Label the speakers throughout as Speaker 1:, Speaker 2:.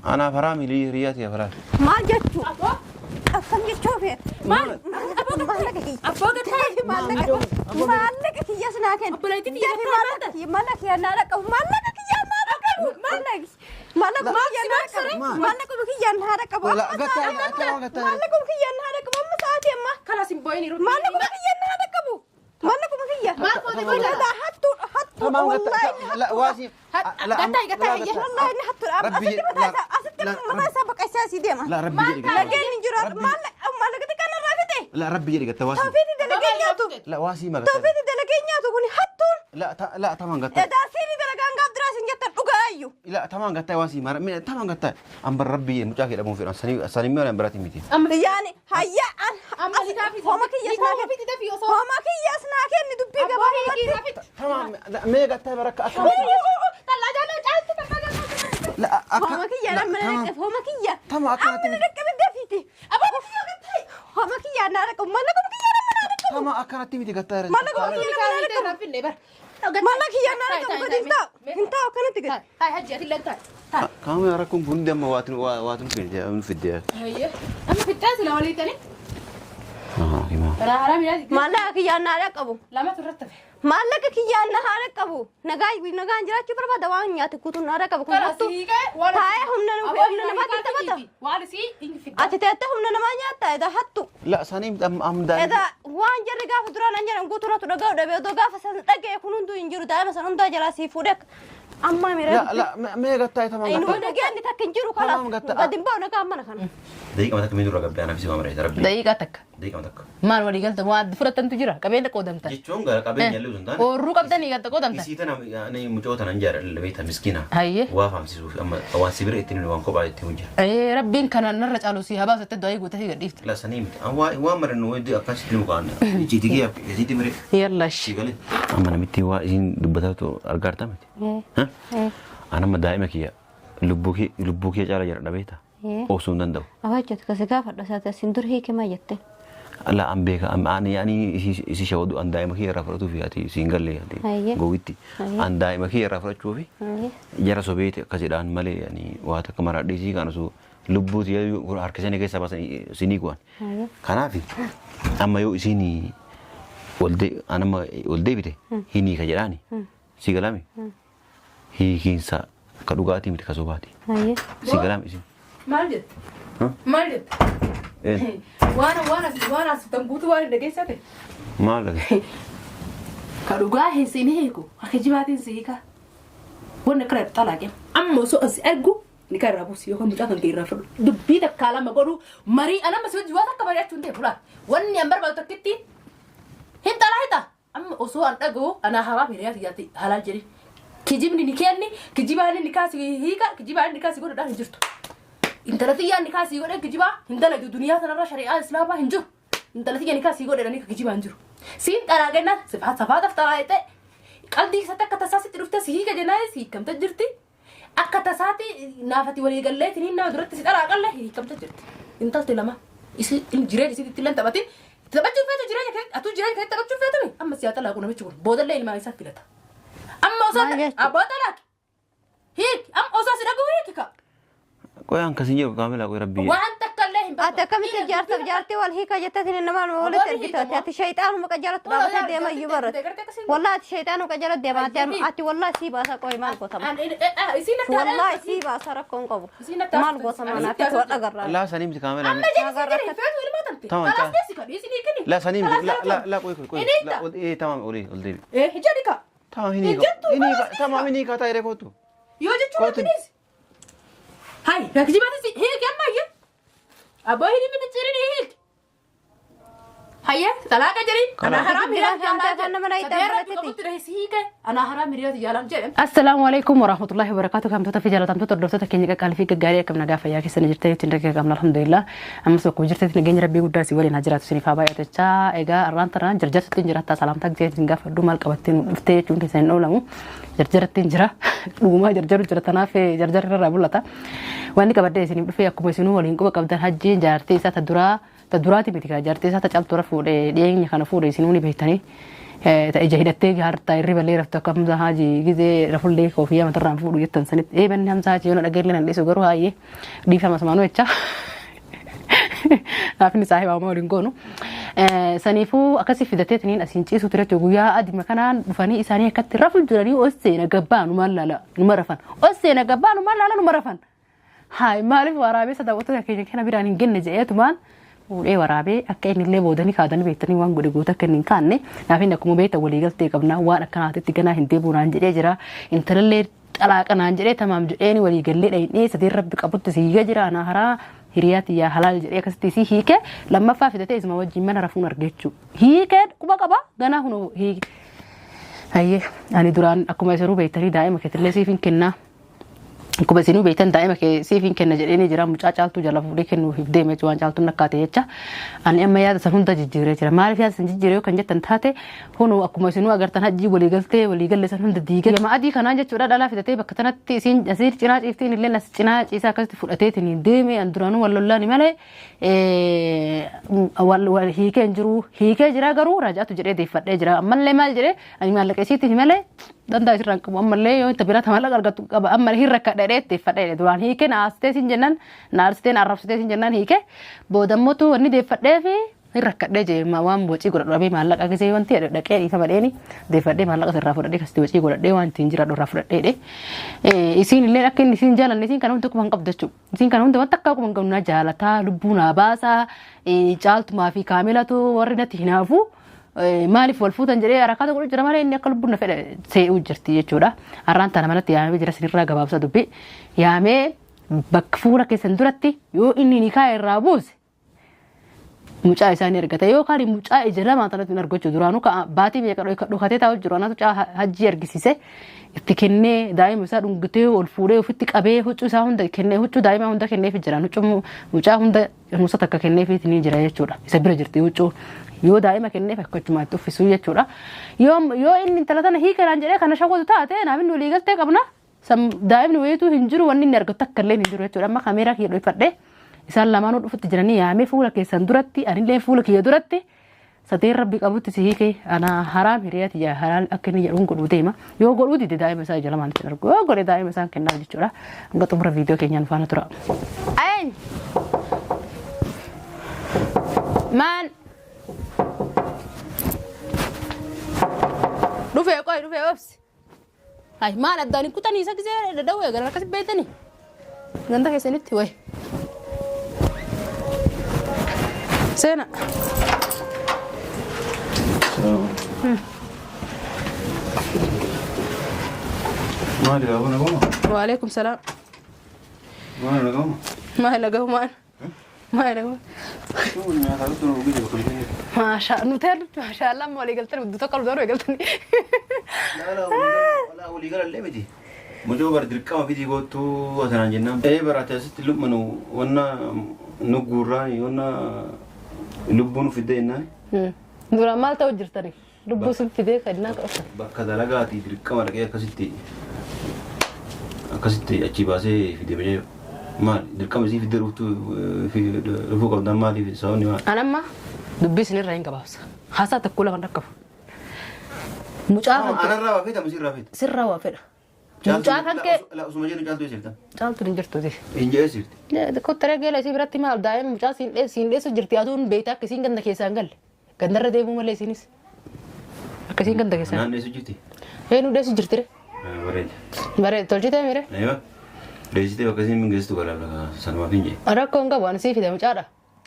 Speaker 1: Anaaf haraami hiriyaa tiyya falaal.
Speaker 2: Maal jechuu? Akkam jechuu feeta?
Speaker 3: Maal?
Speaker 2: Maallaqa kiyya.
Speaker 3: Abboo gattaa.
Speaker 2: Maallaqa kiyyas naa kenni.
Speaker 3: Obboleettii tiyya
Speaker 2: Dafii
Speaker 3: gattaa
Speaker 2: maallaqa
Speaker 3: baata.
Speaker 2: kiyya maallaqa kiyya naa dhaqqabu. Maallaqa kiyya naa dhaqqabu. Maallaqa maallaqa kiyya naa dhaqqabu. Maallaqa kiyya naa dhaqqabu.
Speaker 1: La, gattaa, gattaa, gattaa.
Speaker 2: Maallaqa kiyya naa dhaqqabu. Amma sa'aatii amma.
Speaker 3: Kanas hin boo'in yeroo.
Speaker 2: Maallaqa kiyya naa dhaqqabu. Maallaqa kiyya.
Speaker 3: Maal goote booda?
Speaker 2: Gattaa hattuu hattuu.
Speaker 1: Tamam
Speaker 2: Wallaahi
Speaker 1: gattaa. La waasi.
Speaker 3: Gattaa, gattaa, hayya.
Speaker 2: Wallaahi inni hattuudha.
Speaker 1: Rabbi
Speaker 2: Asitti mataa isaa asitti mataa isaa baqaqsaa asii deema.
Speaker 1: La rabbi jedhi gattaa.
Speaker 2: Lageen hin jiru. Maallaqa xiqqaan irraa fixe.
Speaker 1: La rabbi jedhi gattaa waasi.
Speaker 2: Tawfiitii dalagee nyaatu.
Speaker 1: La waasi ma gattaa.
Speaker 2: Tawfiitii dalagee nyaatu kun hattuun.
Speaker 1: La la tamam gattaa.
Speaker 2: Edaa siirii dalagaan gaaf duraa isin jettan dhugaa iyyuu.
Speaker 1: La tamam gattaa waasi ma tamam gattaa. Ambar rabbi mucaa kee dhabuun fedhan sanii sanii mi'a biraati miti.
Speaker 2: Yaani hayya an
Speaker 3: Amma hiikaa fi-
Speaker 2: homa kiyyas naa
Speaker 3: hiikaa
Speaker 2: kenni.
Speaker 3: fi dafii osoo-
Speaker 2: Homa kiyyas naa kenni dubbii gabaabumatti.
Speaker 1: Tamam mee gattaa barakka akka.
Speaker 3: Tallaa jaalala caaltu tallaa jaalala.
Speaker 1: La akka.
Speaker 2: Homa kiyya namni dhaqqabe homa kiyya.
Speaker 1: Tama akka
Speaker 2: Amma na dhaqqabe dafiiti. Homa kiyya naa dhaqqabu. Maallaqa kiyya nama naa dhaqqabu.
Speaker 1: Tama akkanatti miti gattaa.
Speaker 2: Maallaqa kiyya nama naa dhaqqabu. Maallaqa kiyya naa dhaqqabu gadi hin taa'u. Hin taa'u akkanatti gadi.
Speaker 3: Taa'e hajji ati illee taa'e. Taa'e.
Speaker 1: Kaama rakkoon kun hundi amma waatin waatin fidde fidde.
Speaker 3: Hayyee. Amma fixxaa sila walii tani.
Speaker 1: Himaa.
Speaker 3: Bara haraa miidhaa.
Speaker 2: Maallaqa kiyya naa dhaqqabu.
Speaker 3: Lamatu irratti hafe.
Speaker 2: Maallaqa kiyya naa dhaqqabu. Nagaa nagaan jiraachuu barbaada waan nyaate guutuun naa dhaqqabu. Kun
Speaker 3: Kanas
Speaker 2: hattuu
Speaker 3: hiikee waan
Speaker 2: taa'ee humna humna namaatiin taphata.
Speaker 3: Waan isii hin fidda.
Speaker 2: Ati teettee humna namaa nyaatta edaa hattu.
Speaker 1: La sanii am daa'ima.
Speaker 2: Edaa waan jarri gaafa duraan an jedhan guutuurratti dhaga'u dhabe odoo gaafa san dhaga'e kun hunduu hin jiru daa'ima san hundaa jalaa sii fuudhee amma mira.
Speaker 1: La la mee gattaa tamam
Speaker 2: Inuma
Speaker 1: gattaa.
Speaker 2: dhageenni takka hin jiru
Speaker 1: Tamam
Speaker 2: kalaas
Speaker 1: gatta.
Speaker 2: gadi hin ba'u nagaan mana kana.
Speaker 1: Daqiiqama takka miidhuu gabbee anaaf si maamara rabbi.
Speaker 4: Daqiiqaa takka.
Speaker 1: Daqiiqama takka.
Speaker 4: Maal walii galta waan fudhatantu jira qabeenya qoodamtan.
Speaker 1: Jechuun gara qabeenya illee osoo hin taane.
Speaker 4: Oorruu qabdanii galta qoodamtan.
Speaker 1: Isii tana ani mucoo tana hin jaalladha beektaa miskiina.
Speaker 4: Hayyee.
Speaker 1: Waa faamsisuuf amma waan sibira ittiin waan kophaa ittiin hojjeta.
Speaker 4: Ee rabbiin kana narra caalu si habaasu itti du'aa guutatee gadhiifte.
Speaker 1: La sanii miti. Waan marannu wanti akkasitti nu kaa'anna. Icciitii kee isiitti mire.
Speaker 4: Yalla
Speaker 1: Si galee. Amma namitti waa isiin dubbataatu argaarta miti. An amma daa'ima kiyya lubbuu kee lubbuu kee caala jira beektaa. Obsuu hin danda'u.
Speaker 2: Abaachooti kasi gaafadha isaati asin dur hiike maa jette.
Speaker 1: La an beeka ani ani isi shawadu an daa'ima kiyya irraa fudhatuu fi ati siin galle ati
Speaker 2: Hayyee.
Speaker 1: gowwitti. An daa'ima kiyya irraa fudhachuu fi jara sobeeti akkasidhaan malee ani waa takka maraadhiisii kan osoo lubbuu tiyya harka isaanii keessaa baasan isinii gu'an. Kanaaf amma yoo isiin an amma ol deebite hin hiika jedhaani si galame hiikiinsa ka dhugaatii miti ka sobaati. Si galame isin.
Speaker 3: Maal jette? Maal jette? Waan waan as waan as tan guutuu waan hin dhageessate.
Speaker 1: Maal dhage?
Speaker 3: Ka dhugaa hin siin hiiku akka jibaatiin si hiika. Wanni akkana xalaaqe. Amma osoo as argu ni kan irraa buusi yookaan mucaa kan kee irraa fudhu. Dubbii takkaa lama godhu marii anamma si wajji waan takka mari'achuu hin deemu laata. Wanni an barbaadu takkitti hin xalaa hixa. Amma osoo an dhaga'u anaa haraa hiriyaa tiyyaatti halaal jedhi. Kijibni ni kenni, kijibaan inni kaasi hiika, kijibaan inni kaasi godhudhaan hin jirtu. Intala tiyyaan ni kaasii godhe kijibaa hin dalagdu duniyaa tanarra shari'aa islaamaa hin jiru. Intala tiyya ni kaasii godhe dhanii kijibaa hin jiru. Siin xalaa kennaan safaataaf xalaa jettee qalbii keessatti akka tasaa sitti dhuftee si hiika jennaan si hiikamte jirti. Akka tasaati naafati walii gallee tiniin nama duratti si xalaa qalle hiikamte jirti. Intalti lama isi jireenya isiitti illee taphatin taphachuu feetu jireenya keessatti atuu jireenya keessatti taphachuu feetu amma si haa xalaaqu namichi kun boodallee ilmaan isaa filata. Amma osoo
Speaker 2: Maal jechuudha?
Speaker 3: abbaa xalaaqi hiiki amma osoo si dhaguu hiiki ka
Speaker 1: Qoyaan kasin jiru kaamila qoy rabbi.
Speaker 3: waan takka illee hin
Speaker 2: Ati akkamitti jaartaaf jaartii wal hiika jetteetiin namaan walitti ergita. Ati shayxaanuma qajalatti dhaabatee deema iyyuu barate. Wallahi ati shayxaanuma qajalatti deema. Ati ati wallahi sii baasa qoy maal gootama. Wallahi sii baasa rakkoon qabu. Maal gootama naaf itti wal agarraa.
Speaker 1: La sanii miti kaamila.
Speaker 3: Amma jedhi si jedhi feetu ilmaa tante.
Speaker 1: Tamam,
Speaker 3: Kalaas
Speaker 1: tamam.
Speaker 3: deessi ka dhiisi ni kenni.
Speaker 1: La sanii miti la la la qoy qoy qoy.
Speaker 3: Inni
Speaker 1: La ol ee tamam olii ol deebi.
Speaker 3: Eh jedhi ka.
Speaker 1: Tamam hin hiika. Hin hiika tamam hin hiika taa'ee kootu.
Speaker 3: Yoo jechuun
Speaker 1: Kootu.
Speaker 3: ati dhiisi. Hai, rakjibaati si hiiki amma ayya. Abbaa hin mimicciirin hiiki. Hayya, talaaqa jedhi. Anaa haraam hiriyaa jedhe. Anaa haraam hiriyaa jaalaan jedhe.
Speaker 4: Assalaamu alaikum warahmatullahi wabarakatuh. Kamtoota fi jaalatamtoota hordoftoota keenya qaqqaalii fi gaggaarii akkam nagaa fayyaa keessan jirtanii ittiin dhagaa qabna alhamdulillah. Ammas bakkuma jirtanitti nageenya rabbii guddaa si waliin haa jiraatu isiniif haa baay'atu jechaa. Egaa arraan tanaan jarjartutti hin jiraattaa salaamtaa gisee isin gaafadhu maal qabattee nu dhuftee jechuun keessan hin oolamu. Jarjaratti hin jira. Dhugumaa jarjaru jira tanaaf jarjarri irraa mul'ata. Wanni qabadhee isiniif dhufee akkuma isinuu waliin quba qabdan hajjiin jaartii isaa ta duraa ta duraati miti kaa jaartii isaa ta caltuura fuudhee dhiyeenya kana fuudhe isinuu ni beektanii. Ta ija hidhattee hartaa hirriba illee raftu akka Hamzaa Haajii gizee rafullee koofiyyaa matarraan fuudhu jettan sanitti ee banni Hamzaa Haajii yoo na dhaga'ellee nan dhiisu garuu haayyee dhiifama sumaanuu jecha. Naafni saahiba homaa waliin goonu. Saniifuu akkasii fidateetiniin asiin ciisu ture jechuudha. Guyyaa adima kanaan dhufanii isaanii akkatti rafu jiranii ol seena gabbaa numaan laala numa rafan. Ol seena gabbaa numaan laala numa rafan. Haay maaliif waraabessa daawwattoota keenya kana biraan hin genne jedheetumaan fuudhee waraabee akka inni illee boodanii kaadanii beektanii waan godhe guutuu akka inni hin kaanne naaf inni akkuma beektan waliigaltee qabna waan akkanaatitti ganaa hin deebi'u naan jedhee jira intalallee xalaaqa naan jedhee tamaam jedheeni waliigallee dhahinee sadeen rabbi qabutti si hiika jira anaa haraa hiriyaa tiyyaa halaal jedhee akkasitti si hiike lammaffaa fidatee isuma wajjin mana rafuun argachuu hiikee quba qaba ganaa hunu hiike. Hayyee ani duraan akkuma isinuu beektanii daa'ima keetillee siif hin kennaa. Akkuma isinuu beektan daa'ima kee siif hin kenna jedheenii jira mucaa caaltuu jala fuudhee kennuufiif deeme jechuun waan caaltuun akkaate jecha. Ani amma yaada san hunda jijjiiree jira. Maaliif yaada san jijjiiree yoo kan jettan taate kunuu akkuma isinuu agartan hajjii waliigaltee waliigalle san hunda diigee. Gama adii kanaan jechuudha dhalaa fidatee bakka tanatti isiin asii cinaa ciiftiin illee as cinaa ciisaa akkasitti fudhateetiin deeme an duraanuu wal lollaani malee wal hiikee hin jiru hiikee jira garuu rajaatu jedhee deeffadhee jira ammallee maal jedhee ani maallaqa isiitiif malee danda'a isirraa hin qabu ammallee yoo inta biraa maallaqa argattu qaba amma hin rakkadha jedhee deeffadhee jedhe duraan hiikee na aastee siin jennaan na aarsitee na arrabsitee siin jennaan hiikee boodammotu wanni deeffadhee fi hin rakkadhee jee waan wacii godhadhu dhabee maallaqa gisee wanti jedhe dhaqee dhiifama dheeni deeffadhee maallaqa sirraa fudhadhee kasitti wacii godhadhee waan ittiin jiraadhu irraa fudhadhee jedhe isiin illee akka inni isiin jaalanne isiin kana hundi quba hin qabdu jechuudha. Isiin kana hunda wanta akka quba hin qabnu na jaalataa lubbuu naa baasaa caaltumaa fi kaamilatu warri natti hinaafu maaliif wal fuutan jedhee harakaata godhu jira malee inni akka lubbuun na fedhe see'uu jirti jechuudha. Har'aan tana manatti yaamee jira sinirraa gabaabsa dubbii. Yaamee bakka fuula keessan duratti yoo inni nikaa irraa buuse mucaa isaa ni argata yookaan mucaa ija lamaa tanatti hin argu jechuudha. Duraanuu ka baatii meeqa dhokatee taa'u jiru anatu mucaa hajjii argisiise itti kennee daa'ima isaa dhungatee ol fuudhee ofitti qabee huccuu isaa hunda kennee huccuu daa'imaa hunda kenneefi jiran huccuu mucaa hunda musa takka kenneefi ni jira jechuudha. Isa bira jirti huccuu yoo daa'ima kenneef akkachuma itti uffisuu jechuudha. Yoo yoo inni intala tana hiikanaan jedhee kana shawwatu taate naaf inni walii galtee qabna. San daa'imni wayiituu hin jiru wanni inni argatu takka illee hin jiru jechuudha. Amma kaameeraa kiyya dhoyfadhee isaan lamaanuu dhufutti jiranii yaamee fuula keessan duratti anillee fuula kiyya duratti sadeen rabbi qabutti si hiike ana haraam hiriyaa tiyya haraam akka inni jedhuun godhuu deema. Yoo godhuu dide daa'ima isaa ija lamaan ittiin argu yoo godhe daa'ima isaan kennaaf jechuudha. Hanga xumura viidiyoo keenyaan faana tura.
Speaker 3: Ayin. Maan. Dhufee qoy dhufee obsi. Hay maal addaan hin kutanii isa gisee dadhawee gara akkasi beektanii? Ganda keessanitti wayi. Seena.
Speaker 1: Maali baaba naguma?
Speaker 3: Waalaikum salaam.
Speaker 1: Maali naguma?
Speaker 3: Maal nagahumaan? Maashaa nuti maashaa Allah amma walii galtanii hudduu tokko walii galtanii.
Speaker 1: Walii galallee miti. Mucoo bara dirqama fidii goottuu asanaan jennaan. Ee barate asitti lubbanu wanna nu guurraan wanna lubbuu nu fidde jennaan.
Speaker 4: Duraan maal ta'u jirtanii? Lubbuu sun fidee kennaa qabatan.
Speaker 1: Bakka dalagaatii dirqama dhaqee akkasitti akkasitti achii baasee fide malee maal dirqama isii fidee dhuftuu dhufuu qabdan maaliif sababni maal?
Speaker 4: An amma dubbii isinirraa hin gabaabsa. Haasaa tokko lafa hin dhaqqabu. Mucaa kan kee
Speaker 1: Anarraa waa feeta misirraa feeta.
Speaker 4: sirraa waa fedha. Mucaa kan kee
Speaker 1: Osuma jennu caaltuu eessifta.
Speaker 4: caaltuun hin jirtu.
Speaker 1: Hin jee eessifti.
Speaker 4: Kottaree geela isii biratti maal daa'ima mucaa siin dheessu jirti aduun beektaa akka isiin ganda keessaa hin galle. Gandarra deemuu malee isinis. Akkasiin ganda keessaa.
Speaker 1: Naan dheessu jirti.
Speaker 4: Eenyu dheessu jirti re?
Speaker 1: Bareeda.
Speaker 4: Bareeda tolchitee mire?
Speaker 1: Aywa. Dheessitee bakka isiin mingeessitu gara sanumaaf hin jee.
Speaker 4: Rakkoo hin qabu ani sii fida mucaadha.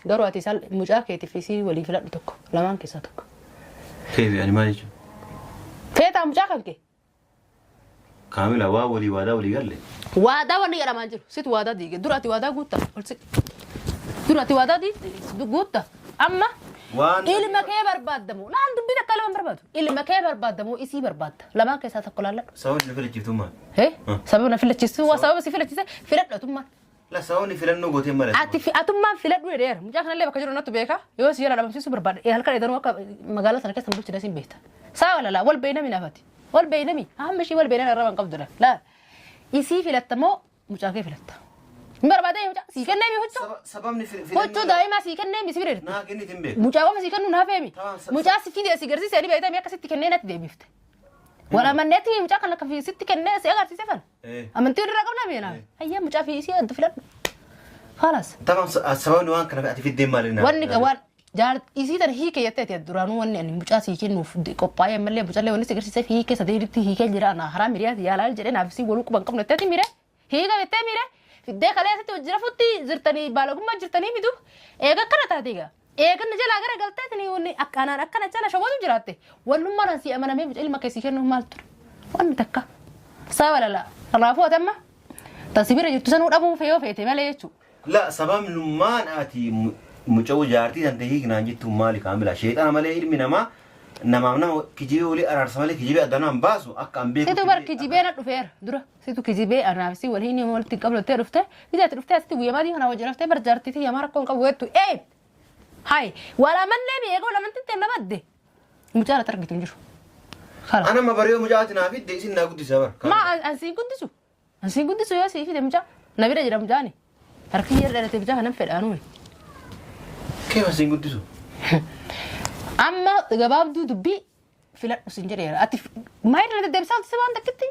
Speaker 4: Garuu ati isaan mucaa keetiif isii walii filadhu tokko lamaan keessaa tokko.
Speaker 1: Keefi ani maal jechuun?
Speaker 4: Feetaa mucaa kan kee?
Speaker 1: Kaamila waa walii waadaa walii galle.
Speaker 4: Waadaa wanni jedhamaa jiru. Situ waadaa diige. Dura ati waadaa guutta. Ol siqi. Dura ati waadaa guutta. Amma
Speaker 1: Waan
Speaker 4: ilma kee barbaaddamu. Laal dubbii takka lama barbaadu. Ilma kee barbaaddamu isii barbaadda. Lamaan keessaa tokko laalladhu.
Speaker 1: Sababni na filachiiftummaa.
Speaker 4: Hee? Sababa na filachiisu. Waa sababa si filachiise filadhu atummaan.
Speaker 1: La sababni filannoo gootee malee.
Speaker 4: Ati atummaan filadhu jedheera. Mucaa kanallee bakka jiru nattu beeka. Yoo si jala dhabamsiisuu barbaade halkan eedanuu akka magaalaa sana keessa bulchina siin beekta. Saa walala wal beeynami naafati. Wal beeynami. Hamma ishii wal beeynan arraba hin qabdu laal. Isii filatta moo mucaa kee filatta? Hin barbaadee mucaa sii kennee mi huccuu?
Speaker 1: Sababni
Speaker 4: Huccuu daa'imaa sii kennee mi si bira jirti?
Speaker 1: naa kennite hin beeku.
Speaker 4: Mucaa qofa sii kennu naaf heemi.
Speaker 1: Tamam,
Speaker 4: Mucaa si fide si garsiisee ni beektaa mi akkasitti kennee natti deebifte. Wal amanneetti mucaa kana akka sitti kennee si agarsiise kana. Amantii irraa qabna meena. Ayyaa mucaa fi isii adda filadhu. Khalas.
Speaker 1: Tamam, sababni waan kana ati fiddeen maali naa?
Speaker 4: Wanni waan jaar isii tan hiike jettee ati duraanuu wanni ani mucaa sii kennuuf qophaa'ee ammallee mucallee wanni si agarsiiseef hiike sadeeritti hiikee jira ana haraa miriyaati yaalaa jedhee naaf isii waluu quban qabnu jetteeti mire hiika jettee mire fiddee kalee asitti hojii rafutti jirtanii baalagummaa jirtanii mitu eega akkana taate egaa eega na jalaa gara galteetini wanni akkanaan akkana cala shawwatu jiraatte wannummaan an sii amanamee mucaa ilma kee sii kennuuf maal ture wanni takka saba lala kanaafuu ati amma tan si bira jirtu sanuu dhabuu fe'oo feete malee jechuudha.
Speaker 1: La sababnummaan ati mucaa jaartii tan ta'e hiiknaan jettu maali kaamila? Sheexana malee ilmi namaa namaaf nama kijibee walii araarsa malee kijibee adda naan baasu akka an beeku.
Speaker 4: Situ bar kijibee na dhufeera dura situ kijibee anaaf si waliin nama walitti qablattee dhufte ija ati dhuftee asitti guyyaa maatii kana wajjin haftee bar jaartii yamaa rakkoon qabu jettu ee hay wala mannee mi eegoo lamanti ta'e nama adde mucaa irratti argitu hin jiru. Kala
Speaker 1: Ana ma bariyoo mucaa ati naa fidde isin naa guddisa bar.
Speaker 4: maa ansiin guddisu ansiin guddisu yoo sii fide mucaa na bira jira mucaani harki yeroo dhalate mucaa kanan fedhaanume.
Speaker 1: Kee asiin guddisu.
Speaker 4: Amma gabaabduu dubbii filadhu sin jedheera. Ati maal irra deddeebisaa si waan takkitti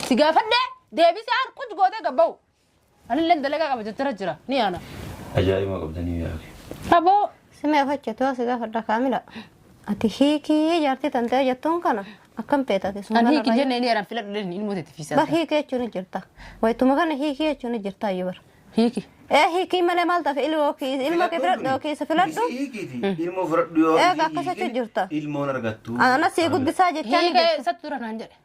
Speaker 4: si gaafadhee deebisee aan quj gootee gabba'u. Anillee dalagaa qaba jechara jira ni yaana.
Speaker 1: Ajaa'iba qabdanii yaake.
Speaker 4: Aboo
Speaker 2: Simee hojjetu as gaafadha kaamila. Ati hiikii jaartii tan ta'e jettuun kana akkam feetate sun
Speaker 4: An hiiki jennee ni eeran filadhu dheen ilmoo teeti fiisaa.
Speaker 2: Bar hiikii jechuun ni jirta. Wayituma kana hiikii jechuun ni jirta iyyuu bar.
Speaker 4: Hiiki.
Speaker 2: Ee hiikii malee maal tafe ilmoo kee ilmoo kee filadhu yookiin isa filadhu.
Speaker 1: Hiikiiti. Ilmoo fudhadhu yoo.
Speaker 2: Eega akkas jechuun jirta.
Speaker 1: Ilmoon argattu.
Speaker 2: Anas sii guddisaa jechaa ni
Speaker 4: Hiika
Speaker 2: jirta.
Speaker 4: isatti dura naan jedhe.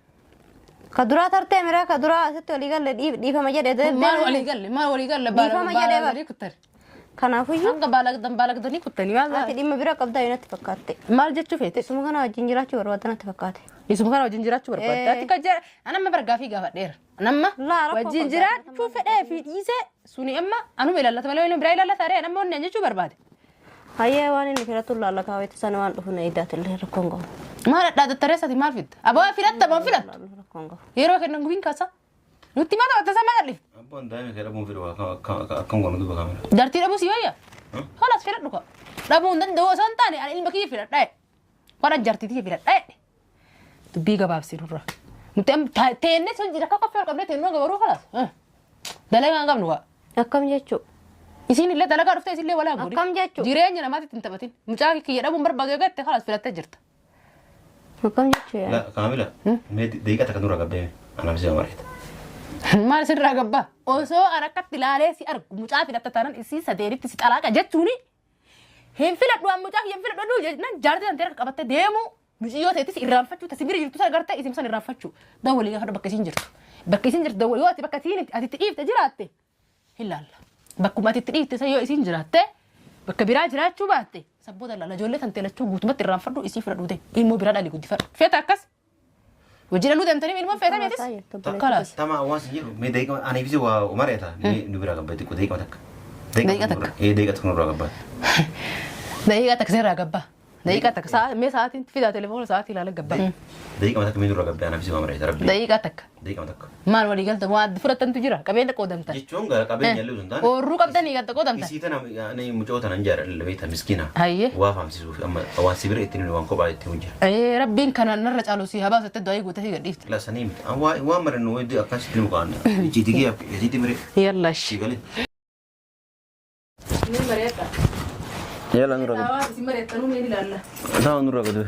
Speaker 2: Ka duraa tartee miraa ka duraa asitti walii galle dhiifama jedhe.
Speaker 4: Maal walii galle maal walii galle
Speaker 2: Dhiifama jedhee bar.
Speaker 4: baalagdanii kuttani.
Speaker 2: Kanaafuyyuu
Speaker 4: Hanga baalagdan baalagdanii kuttani
Speaker 2: ati
Speaker 4: maal
Speaker 2: dhimma bira qabdaa yoo natti fakkaatte.
Speaker 4: maal jechuu feete.
Speaker 2: Isuma kana wajjin jiraachuu barbaadda natti fakkaate.
Speaker 4: Isuma kana wajjin jiraachuu barbaadde. Ati kan jedhe anamma bargaafii gaafadheera. Anamma
Speaker 2: Laa, rakkoo
Speaker 4: wajjin
Speaker 2: qabda.
Speaker 4: jiraachuu fedhee fi dhiisee suni amma anuma ilaallata malee inni biraa ilaallata aree anamma onneen jechuu barbaade.
Speaker 2: Hayyee waan inni filatu laalla kaawwete sana waan dhufu na idaatillee rakkoon qabu.
Speaker 4: Maal dhadhaa dattareessati maal fidda? Aboo filatta moo filattu?
Speaker 2: Rakkoon qabu.
Speaker 4: Yeroo kennan gubiin kaasa. Nutti maal taphatta isaa maal dhifte?
Speaker 1: Abbaan daa'ima kee dhabuun fedhu akkam goonu duuba kaamila.
Speaker 4: Jartii dhabuu si wayya? Kalaas filadhu ka. Dhabuu hin danda'u osoo hin taane ani ilma kiyya filadhaa jedhe. Waan jartii tiyya filadhaa jedhe. Dubbii gabaabsi nurra. Nuti amma teennee sun jira akka qophii ol qabnee teennoo gabaruu kalaas. Dalagaa hin qabnu kaa.
Speaker 2: Akkam jechuu?
Speaker 4: Isiin illee dalagaa dhuftee isin illee walaa godhi.
Speaker 2: Akkam jechuu?
Speaker 4: Jireenya namaatti hin taphatin. Mucaa kiyya dhabuun barbaadu yoo gatte kalaas filattee jirta.
Speaker 2: Akkam jechuu yaa?
Speaker 1: La kaamila. Mee daqiiqaa takka nurra gabbee anaaf si amareeta.
Speaker 4: Maal sirraa gabbaa? Osoo an akkatti ilaalee si argu mucaa filatta taanaan isii sadeenitti si xalaaqa jechuuni hin filadhu an mucaa kiyya hin filadhu jennaan jaartii tan teera qabattee deemu muciyyoo ta'ettis irraanfachuu tasi bira jirtu sana gartee isin san irraanfachuu dawwalii gaafadhu bakka isiin jirtu. Bakka isiin jirtu dawwalii yoo ati bakka isiin ati itti dhiifte jiraatte hin laalla. Bakkuma ati itti dhiifte san yoo isiin jiraatte bakka biraa jiraachuu baatte sabboota laalla ijoollee tan teelachuu guutumatti irraanfadhu isii fudhadhu ta'e ilmoo biraa dhalii guddifadhu. Feeta akkas Hojii dhaluu deemtanii ilmoo feeta meetis? Kalaas.
Speaker 1: Tama waan sin jedhu mee daqiiqa aniif si waa mareeta mee nu biraa gabbaa xiqqoo daqiiqa takka.
Speaker 4: Daqiiqa takka.
Speaker 1: Ee daqiiqa takka nurraa gabbaa.
Speaker 4: Daqiiqa takka sirraa gabbaa. Daqiiqa takka sa'a mee sa'aatiin fidaa telefoona sa'aatii ilaala gabbaa.
Speaker 1: Daqiiqa takka mee nurraa gabbaa aniif si waa mareeta rabbi.
Speaker 4: Daqiiqa takka.
Speaker 1: Daqiiqa takka.
Speaker 4: Maal walii galta waan fudhatantu jira qabeenya qoodamtan.
Speaker 1: Jechuun gara qabeenya illee osoo hin taane.
Speaker 4: Oorruu qabdanii galta qoodamtan.
Speaker 1: Isii tana ani mucoo tana hin jaalladha beekta miskiina.
Speaker 4: Hayyee.
Speaker 1: Waa faamsisuuf amma waan si bira ittiin waan kophaa ittiin hojjeta.
Speaker 4: Ee rabbiin kana narra caalu si habaa sotte du'aa guutee si gadhiifte.
Speaker 1: La sanii miti. An waan marannu wayii akkasitti nu qaanna. Icciitii kiyya isiitti mire.
Speaker 4: Yalla
Speaker 1: Si galee.
Speaker 3: Ni mari'adha.
Speaker 1: Yalla nurra gadu.
Speaker 3: Waan isin mari'attanuu mee ni ilaalla.
Speaker 1: Sawa nurra gadu.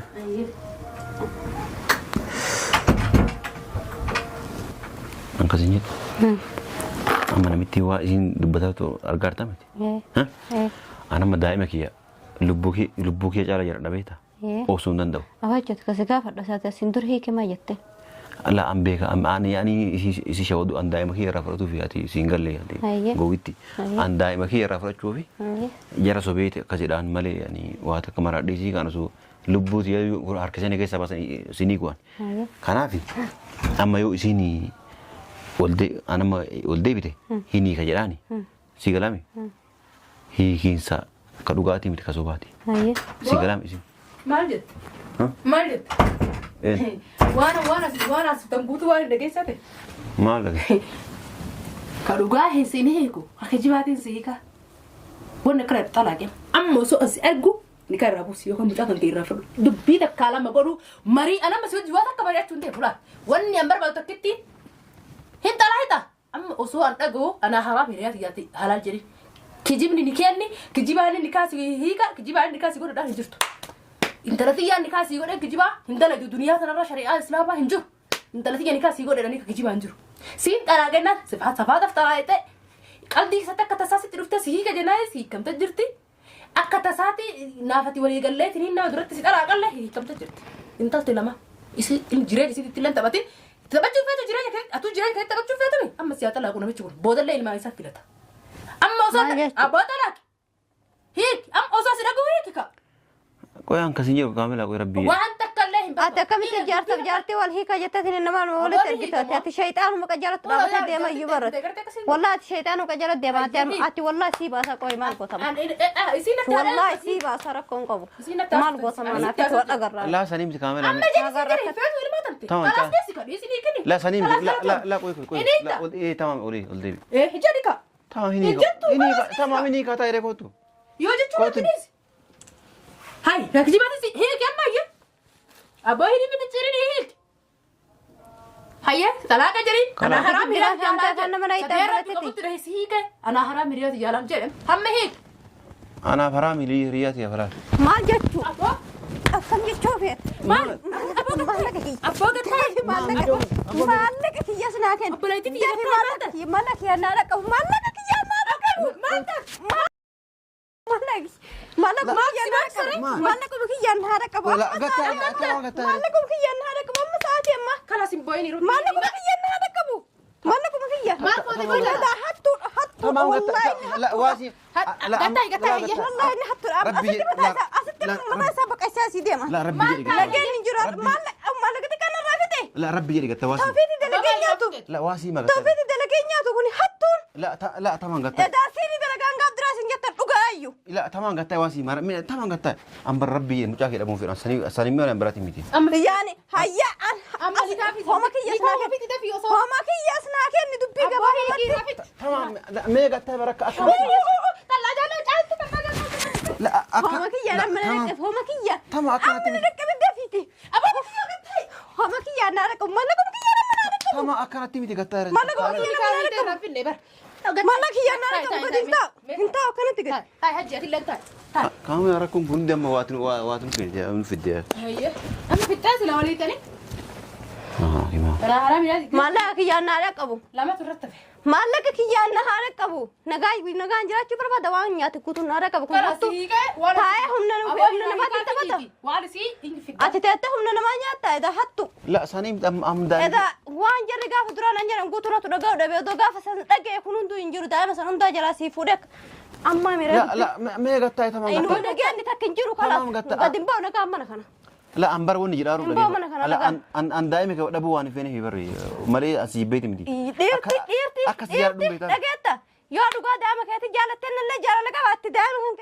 Speaker 1: Akkasin jettu. Amma namitti waa isiin dubbataa argaa jirta miti. An amma daa'ima kiyya lubbuu kiyya caala jira dhabeeta. Obsuu hin danda'u.
Speaker 2: Abaachooti kasi gaafadha isaati asiin dur hiike maa jette?
Speaker 1: La an beeka ani ani isi shawadu an daa'ima kiyya irraa fudhatuu fi ati siin galle ati gowwitti. An daa'ima kiyya irraa fudhachuu fi jara sobeeti akkasidhaan malee ani waa takka maraadhiisii kan osoo lubbuu tiyya harka isaanii keessaa baasan isinii ku'an. Kanaaf amma yoo isiin an amma ol deebite hin hiika jedhaani si galame hiikiinsa ka dhugaatii miti ka sobaati. Si galame isin.
Speaker 3: Maal jette? Maal jette? Waan waan as waan as tan guutuu waan hin dhageessate.
Speaker 1: Maal dhage?
Speaker 3: Ka dhugaa hin siin hiiku ka kijibaatiin si hiika. Wanni akkana xalaaqe amma osoo asi argu ni kan irraa buusi yookaan mucaa kan kee irraa fudhu. Dubbii takkaa lama godhu marii anamma si wajji waan takka mari'achuu hin ta'e fulaan. Wanni an barbaadu takkitti hin xalaa hixa. Amma osoo an dhaga'u anaa haraam hiriyaa kiyyaatti halaal jedhi. Kijibni ni kenni kijibaan inni kaasi hiika kijibaan inni kaasi godhudhaan hin jirtu. Intala tiyyaan ni kaasii godhe kijibaa hin dalagdu duniyaa tanarra shari'aa islaamaa hin jiru. Intala tiyya ni kaasii godhe dhanii kijibaa hin jiru. Siin xalaa kennaan safaataaf xalaa jettee qalbii keessatti akka tasaa sitti dhuftee si hiika jennaanis hiikamte jirti. Akka tasaati naafati walii gallee tiniin nama duratti si xalaa qalle hiikamte jirti. Intalti lama isi jireenya isiitti illee taphatin taphachuu feetu jireenya keessatti atuu jireenya keessatti taphachuu feetumi amma si haa xalaaqu namichi kun boodallee ilmaan isaa filata. Amma osoo
Speaker 2: Maal jechuudha?
Speaker 3: abbaa xalaaqi hiiki amma osoo si dhaguu hiiki ka.
Speaker 1: Qoyaan akkasiin jedhu kaamilaa qoy rabbii.
Speaker 3: Waan takka illee hin
Speaker 2: Ati akkamitti jaarsaaf jaartii wal hiika jetteetiin nama walitti ergita ati shayxaanuma qajeelatti dhaabatee deema iyyuu barate. Wallahi ati shayxaanuma qajeelatti deema ati wallahi sii baasa qoy maal gootama. Wallahi sii baasa rakkoon qabu. Maal gootama naaf itti wal agarraa.
Speaker 1: Laa sanii miti kaamilaa.
Speaker 3: Amma jedhi si jedhi feetu ilmaa tante.
Speaker 1: Tamam,
Speaker 3: Kalaas deessi ka dhiisi ni kenni.
Speaker 1: Laa sanii miti la la la qoy qoy qoy.
Speaker 3: Inni
Speaker 1: La ol ee tamam olii ol deebi.
Speaker 3: Eh jedhi ka.
Speaker 1: Tamam hin hiika. Hin hiika tamam hin hiika taa'ee kootu.
Speaker 3: Yoo jechuun
Speaker 1: Kootu.
Speaker 3: ati dhiisi. Hai, rakjibaati si hiiki amma ayya. Abbaa hin miti cirin hiiki. Hayya, talaaqa jedhi. Anaa haraam hiriyaa jaalaa
Speaker 2: Kan nama na itti
Speaker 3: jedhe.
Speaker 2: amalateeti.
Speaker 3: Qabutti dhahe si hiike. Anaa haraam hiriyaa jaalaa jedhe. Hamma hiiki.
Speaker 1: Anaaf haraam hiriyaa ta'e falaal.
Speaker 2: Maal jechuu?
Speaker 3: Abboo.
Speaker 2: Akkam jechuu feeta?
Speaker 3: Maal?
Speaker 2: Maallaqa kiyya.
Speaker 3: Abboo gattaa.
Speaker 2: Maallaqa kiyyas naa kenni.
Speaker 3: Obboleettii kiyya
Speaker 2: Dafii maallaqa kiyya maallaqa kiyya naa dhaqqabu maallaqa kiyya naa dhaqqabu. Maallaqa maallaqa kiyya naa dhaqqabu maallaqa kiyya naa dhaqqabu maallaqa kiyya naa dhaqqabu amma sa'aatii amma
Speaker 3: Kalaas hin boo'in yeroo.
Speaker 2: maallaqa kiyya naa dhaqqabu maallaqa kiyya.
Speaker 3: Maal goote booda?
Speaker 2: Hattuu hattuu
Speaker 1: Tamam
Speaker 2: wallaahi
Speaker 1: gattaa la waasi.
Speaker 3: Gattaa gattaa ayya.
Speaker 2: wallaahi inni hattuu asitti mataa isaa asitti mataa isaa baqaysaa asii deema.
Speaker 1: La rabbi jedhi gattaa.
Speaker 2: Lageen hin jiru maallaqa maallaqa xiqqaan irraa fixe.
Speaker 1: La rabbi jedhi gattaa waasi.
Speaker 2: Tawfiitii dalagee nyaatu.
Speaker 1: La waasi ma gattaa.
Speaker 2: Tawfiitii dalagee nyaatu kun hattuun.
Speaker 1: La la tamam gattaa.
Speaker 2: Edaa siinii dalagaan gaaf duraa isin jettan dhugaa iyyuu.
Speaker 1: La tamam gattaa waasi mara tamam gattaa. Ambar rabbi jedhi mucaa kee dhabuun fedhan sanii sanii mi'a biraati miti.
Speaker 2: Yaani hayya an
Speaker 3: Amma ni
Speaker 2: homa kiyyas naa kenni. Homa kiyyas naa kenni dubbii gabaabumatti.
Speaker 1: Tamam mee gattaa barakka akka.
Speaker 3: Tallaa jaalala caaltu tallaa jaalala.
Speaker 1: La akka.
Speaker 2: Homa kiyya nama dhaqqab homa kiyya.
Speaker 1: Tamam akka
Speaker 2: Amma na dhaqqabe dafiiti. Homa kiyya naa dhaqqabu mallaqa kiyya nama naa dhaqqabu.
Speaker 1: Tamam akkanatti miti gattaa.
Speaker 2: Mallaqa kiyya nama naa dhaqqabu. Mallaqa kiyya naa dhaqqabu gadi hin taa'u. Hin taa'u akkanatti gadi.
Speaker 3: Taa'e hajji ati illee taa'e. Taa'e.
Speaker 1: Kaamilaa rakkoon kun hundi amma waatin waatin fidde.
Speaker 3: Hayya. Amma fixxee sila walii tani.
Speaker 1: Himaa.
Speaker 3: Anaa haraam hiriyaa.
Speaker 2: Mallaqa kiyya naa dhaqqabu.
Speaker 3: Lamatu irratti hafe.
Speaker 2: Maallaqa kiyyaan na haadha qabu. Nagaa nagaan jiraachuu barbaada waan nyaate kutuun na haadha qabu. Kun hattuu taa'ee humna humna namaatti taphata.
Speaker 3: Waan isii hin fixxee.
Speaker 2: Ati teettee humna namaa nyaatta edaa hattu.
Speaker 1: La sanii miti am daa'ima.
Speaker 2: Edaa waan jarri gaafa duraan an jedhan guutuurratti dhaga'u dhabe odoo gaafa san dhaga'e kun hunduu hin jiru daa'ima san hundaa jalaa sii fuudhee amma
Speaker 1: La
Speaker 2: miira.
Speaker 1: la mee gattaa tamam
Speaker 2: Inni
Speaker 1: gattaa.
Speaker 2: dhageenni takka hin jiru
Speaker 1: Tamam
Speaker 2: kalaas.
Speaker 1: gatta.
Speaker 2: Gadi hin ba'u nagaan mana kana.
Speaker 1: La an bar wanni jedhaa
Speaker 2: Hin ba'u mana kana
Speaker 1: La
Speaker 2: dhagaa.
Speaker 1: an an daa'ima kee dhabuu waan hin feene fi barri malee asii beeti miti.
Speaker 2: Dhiirti dhiirti
Speaker 1: Akkas jaalladhu
Speaker 2: dhiirti
Speaker 1: beektaa.
Speaker 2: dhageetta yoo dhugaa daa'ima keetti jaalattee illee jaalala qabaatti daa'ima kan